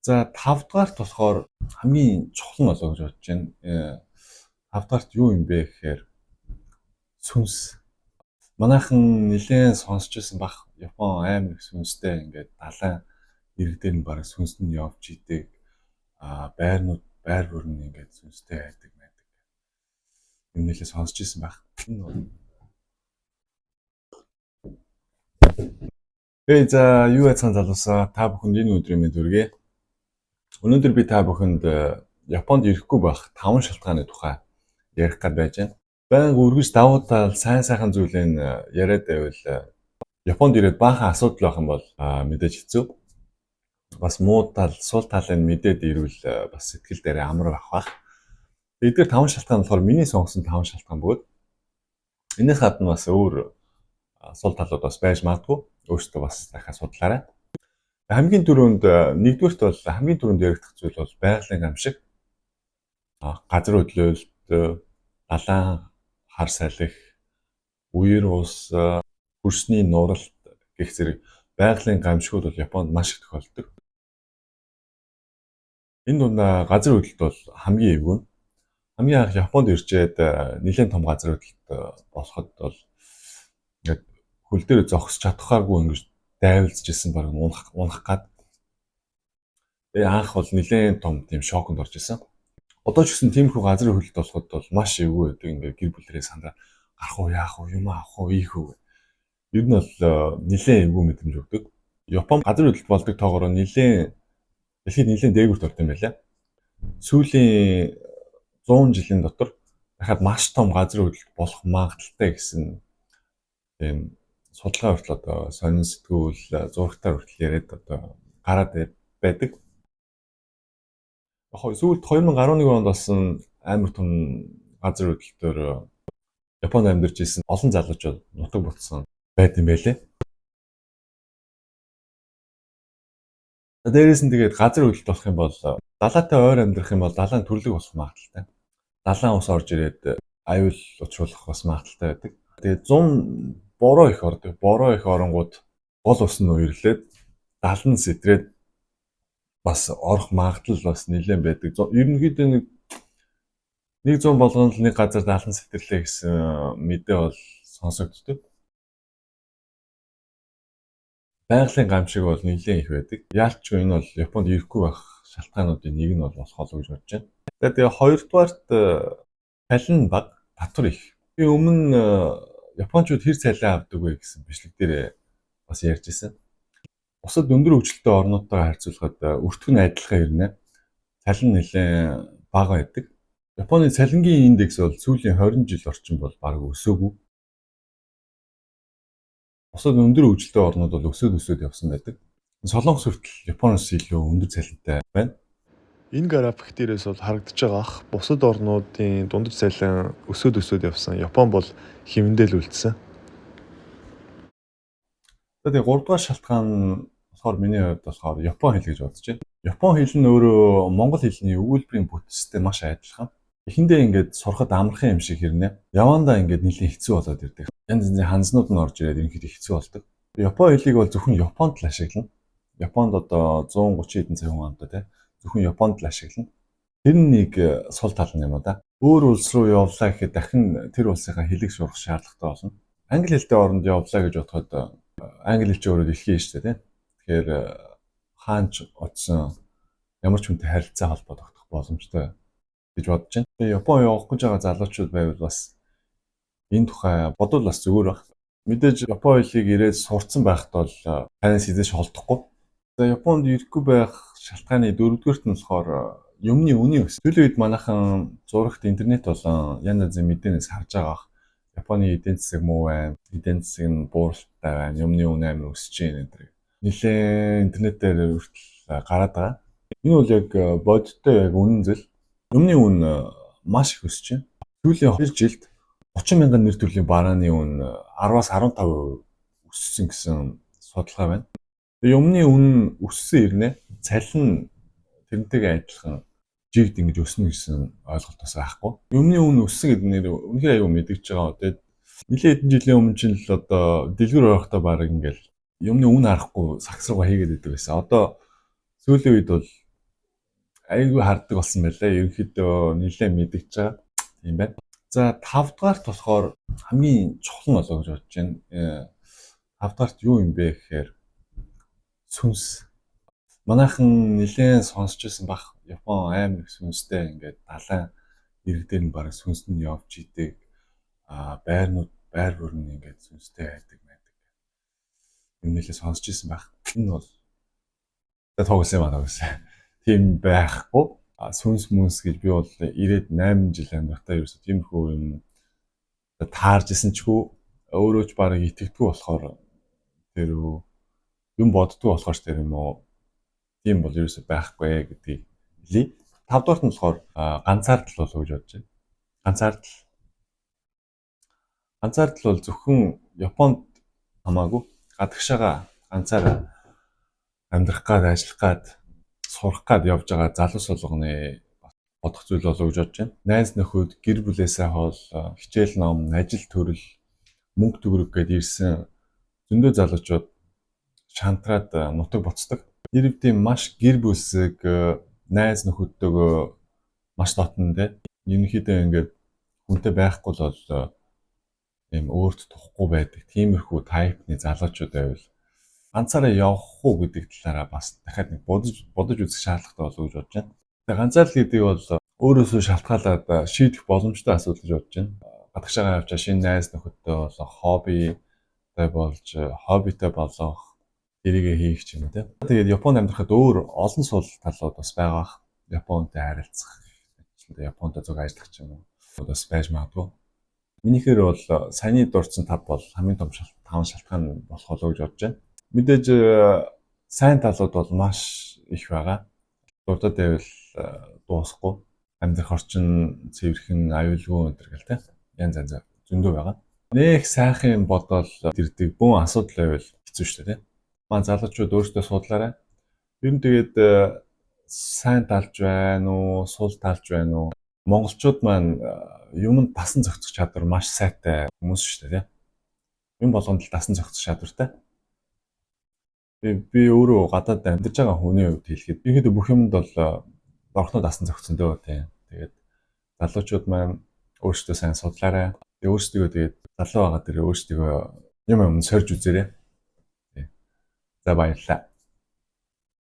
За 5 дугаарт болохоор хамгийн чухал нь болоо гэж бодож байна. 5 дугаарт юу юм бэ гэхээр сүнс. Манайхан нэлээд сонсч байсан бах, Япон амар их сүнстэй, ингээд далайн иргэдээр нь бараг сүнс нь явж идэг. Байрнууд байр бүр нь ингээд сүнстэй байдаг байдаг. Юм нэлээд сонсч ирсэн байх. Энэ бол Эй за юу яцхан залуусаа, та бүхэнд энэ өдрийн мэнд хүргэе. Өнөөдөр би та бүхэнд Японд ирэхгүй байх 5 шалтгааны тухай ярих гээд байж байна. Байнга үргэлж давуу тал, сайн сайхан зүйлийг яриад байвал Японд ирээд баахан асуудал байх юм бол мэдээж хэцүү. Бас муу тал, сул талыг мэдээд ирвэл бас сэтгэл дээрээ амар байх бах. Эдгээр 5 шалтгаан болохоор миний сонгосон 5 шалтгаан бөгөөд энэс гадна бас өөр сул талууд бас байж магадгүй. Өөрсдөө бас дахиад судлаарай. Хамгийн түрүүнд, нэгдүгээрт бол хамгийн түрүүнд яригдах зүйл бол байгалийн гамшиг, газар хөдлөлт, далайн хар салхи, үер ус, хөрсний нуралт гэх зэрэг байгалийн гамшигуд бол Японд маш их тохиолддог. Энэ дунд газар хөдлөлт бол хамгийн эвгүй. Хамгийн анх Японд ирчээд нэлээд том газар хөдлөлт болоход бол ингээд хөл дээр зогсож чадхааргүй ингэж дайвалзж исэн, баг унах гад. Тэгээ анх бол нэлээд том тийм шоконд орж исэн. Одоо ч гэсэн тиймэрхүү газар хөдлөлт болоход бол маш эвгүй байдаг. Ингээд гэр бүлэрээ сандаа гарах уу, яах уу, юм авах уу, ийх үү. Ер нь бол нэлээд эвгүй мэдрэмж өгдөг. Япон газар хөдлөлт болдог тоогоор нэлээд дэлхийд нэлээд дээгүүрт орд юм байлаа. Сүүлийн 100 жилийн дотор дахиад маш том газар хөдлөлт болох магадлалтай гэсэн тийм судалгаа хүртэл одоо сонин сэтгүүл, зурагтаар хүртэл яриад одоо гараад байдаг. Яг сүүлд 2011 онд болсон амар том газар хөдлөлтөөр Японд амьдарч исэн олон залуучууд нутаг буцсан байд юм байлээ. Дээрээс нь тэгээд газар хөдлөлт болох юм бол далаатай ойр амьдрах юм бол далайн төрлөг болох магадлалтай. Далайн ус орж ирээд аюул учруулах бас магадлалтай байдаг. Тэгээд зун бороо их ордог. Бороо их оронгууд гол ус нь үерлээд далан сэтрээд бас орох магадлал бас нэлээд байдаг. Ерөнхийдөө нэг зун болгоно л нэг газар далан сэтэрлээ гэсэн мэдээ бол сонсогддог. Байгалийн гамшиг бол нэлээд их байдаг. Яалчгүй энэ бол Японд ирэхгүй байх шалтгаануудын нэг нь бол болох болов гэж бодож байна. Тэгээ хоёрдугаарт цалин бага, татвар их. Би өмнө Япончууд хэр цалин авдаг вэ гэсэн бичлэг дээр бас ярьж ирсэн. Бусад өндөр хөгжилтэй орнуудтайгаа харьцуулахад өртөг нь адилхан ирнэ. Цалин нэлээд бага байдаг. Японы цалингийн индекс бол сүүлийн 20 жил орчим бол бараг өсөөгүй. Бусад өндөр хөгжилтэй орнууд бол өсөөд явсан байдаг. Солонгос хүртэл Японоос илүү өндөр цалинтай байна. Энэ график дээрээс бол харагдаж байгаа ах бусад орнуудын дундаж цалин өсөөд явсан. Япон бол хэмнэндээ л үлдсэн. Тэгээ 3 дугаар шалтгаан болохоор миний хувьд болохоор Япон хэл гэж бодож байна. Япон хэл нь өөрөө монгол хэлний өгүүлбэрийн бүтцтэй маш адилхан. Эхэндээ ингээд сурахад амархан юм шиг хэрнэ. Явандаа ингээд нэлээд хэцүү болоод ирдэг. Янз янзын ханзнууд нь орж ирээд ерөнхийдөө хэцүү болдог. Япон хэлийг бол зөвхөн Японд л ашиглана. Японд одоо 130 хэдэн сая хүн амтай тий. Зөвхөн Японд л ашиглана. Тэр нэг сул тал нь юм уу да. Өөр улс руу явлаа гэхэд дахин тэр улсынхаа хэлийг сурах шаардлагатай болно. Англи хэлтэй оронд явлаа гэж бодоход англи хэл чинь өөрөө дэлхийн шүү дээ тий. Тэгэхээр хаанч очсон ямар ч хүнтэй харилцаа холбоо тогтох боломжтой гэж бодож байна. Тэгээ Япон явах гэж байгаа залуучууд байвал бас энэ тухай бодвол бас зүгээр баг. Мэдээж Япон хэлийг ирээд сурцсан байхад бол танаас хизээш холдохгүй. За Японд ирэхгүй байх шалтгааны дөрөвдүгээрт нь болохоор юмны үнийн өс. Сүүлийн үед манайхан зурагт интернет болон янз янзын мэдээнээс харж байгаа бах. Японы эдийн засаг муу байна, эдийн засаг нь бууралтай байна, юмны үн амар өсөж байна гэдэг. Нилээн интернет дээр хүртэл гараад байгаа. Энэ бол яг бодиттой яг үнэн зүйл. Юмны үн маш их өсөж байна. Сүүлийн 2 жилд 30 мянган нэр төрлийн барааны үн 10-аас 15% өссөн гэсэн судалгаа байна. Юмны үн өссөн ирнэ. Цалин тэрнтэйгээ адилхан жигд ингэж өснө гэсэн ойлголт бас байхгүй. Юмны үн өссөн гэдэг нэр үнэхээр аюу мэдгэж байгаа. Тэгээд нэлээд хэдэн жилийн өмнө чинь л одоо дэлгүүр орохдоо баг ингээл юмны үн харахгүй сагс руугаа хийгээд идэг байсан. Одоо сүүлийн үед бол Айгүй хардаг болсон байлаа. Ерөнхийдөө нэлээд мэдгэж байгаа юм байна. За, 5 дугаарт болохоор хамгийн чухал нь болоо гэж бодож байна. 5 дугаарт юу юм бэ гэхээр сүнс. Манайхан нэлээд сонсч байсан бах, Япон амар их сүнстэй, ингээд далайн иргэдээр нь бараг сүнс нь явж идэг. Байрнууд байр бүр нь ингээд сүнстэй байдаг байдаг. Юм нэлээд сонсч ирсэн байх. Энэ бол тоглосон юм аа, тоглосон. Тийм байхгүй. Сүнс мүнс гэж би бол ирээд 8 жил амьдрахтаа ерөөсөө тиймэрхүү юм таарж исэн ч үгүй, өөрөө ч бараг итгэдэггүй болохоор тэр юм боддгоо болохоор тэр юм уу, тийм бол ерөөсөө байхгүй гэдгийг хэлье. 5 дугаарт нь болохоор ганцаардал болов гэж бодож байна. Ганцаардал. Ганцаардал бол зөвхөн Японд хамаагүй гадагшаага ганцаараа амьдрах гад, ажиллах гад, сурах гад явж байгаа залуус болгоны бодох зүйл болов гэж бодож байна. Найз нөхөд, гэр бүлээсээ хол, хичээл ном, ажил төрөл, мөнгө төгрөг гээд ирсэн зөндөө залуучууд шантраад нутаг буцдаг. Нэр өвдийн маш гэр бүлсэг, найз нөхөдтэйгөө маш дотно те. Ерөнхийдөө ингээд хүнтэй байхгүй л бол ийм өөрт тухгүй байдаг. Тиймэрхүү type ны залуучууд байвал ганцаараа явах уу гэдэг талаараа бас дахиад нэг бодож бодож үзэх шаардлагатай болов уу гэж бодож байна. Тэгээ ганцаардал гэдэг бол өөрөөсөө шалтгаалаад шийдэх боломжтой асуудал гэж бодож байна. Гадагшаага явчаа шинэ найз нөхөдтэй болон хоббитай болж, хоббитой болох, тэрийгэ хийх ч юм уу те. Тэгээд Японд амьдрахад өөр олон сул талууд бас байгаа. Японтай харилцах, Японтой зүг ажиллах ч юм уу бас байж магадгүй. Минийхээр бол саяны дурдсан тав бол хамгийн том таван шалтгаан болох болов гэж бодож байна. Мэдээж сайн талууд бол маш их байгаа. Дурдаад байвал дуусахгүй. Амьдрах орчин цэвэрхэн, аюулгүй энэ төр гэл те. Янз янз зөндөө байгаа. Нэх сайхан юм бодоол ирдэг, бөөн асуудал байвал хэцүү шүү дээ, те. Маань залуучууд өөрсдөө судлаарай. Ер нь тэгээд сайн талж байна уу, сул талж байна уу? Монголчууд маань юмд дасан зохицох чадвар маш сайтай хүмүүс шүү дээ, тийм. Юм болгонд л дасан зохицох чадвартай. Би өөрөө гадаад амьдарч байгаа хүний хувьд хэлэхэд ерөнхийдөө бүх юмд бол дорхноо дасан зохицсон дөө, тийм. Тэгээд залуучууд маань өөрсдөө сайн судлаарай. Тэгээд өөрсдөө, тэгээд залуу байгаа дээр өөрсдөө юм юм сорж үзээрэй. Тийм. За, баярлалаа.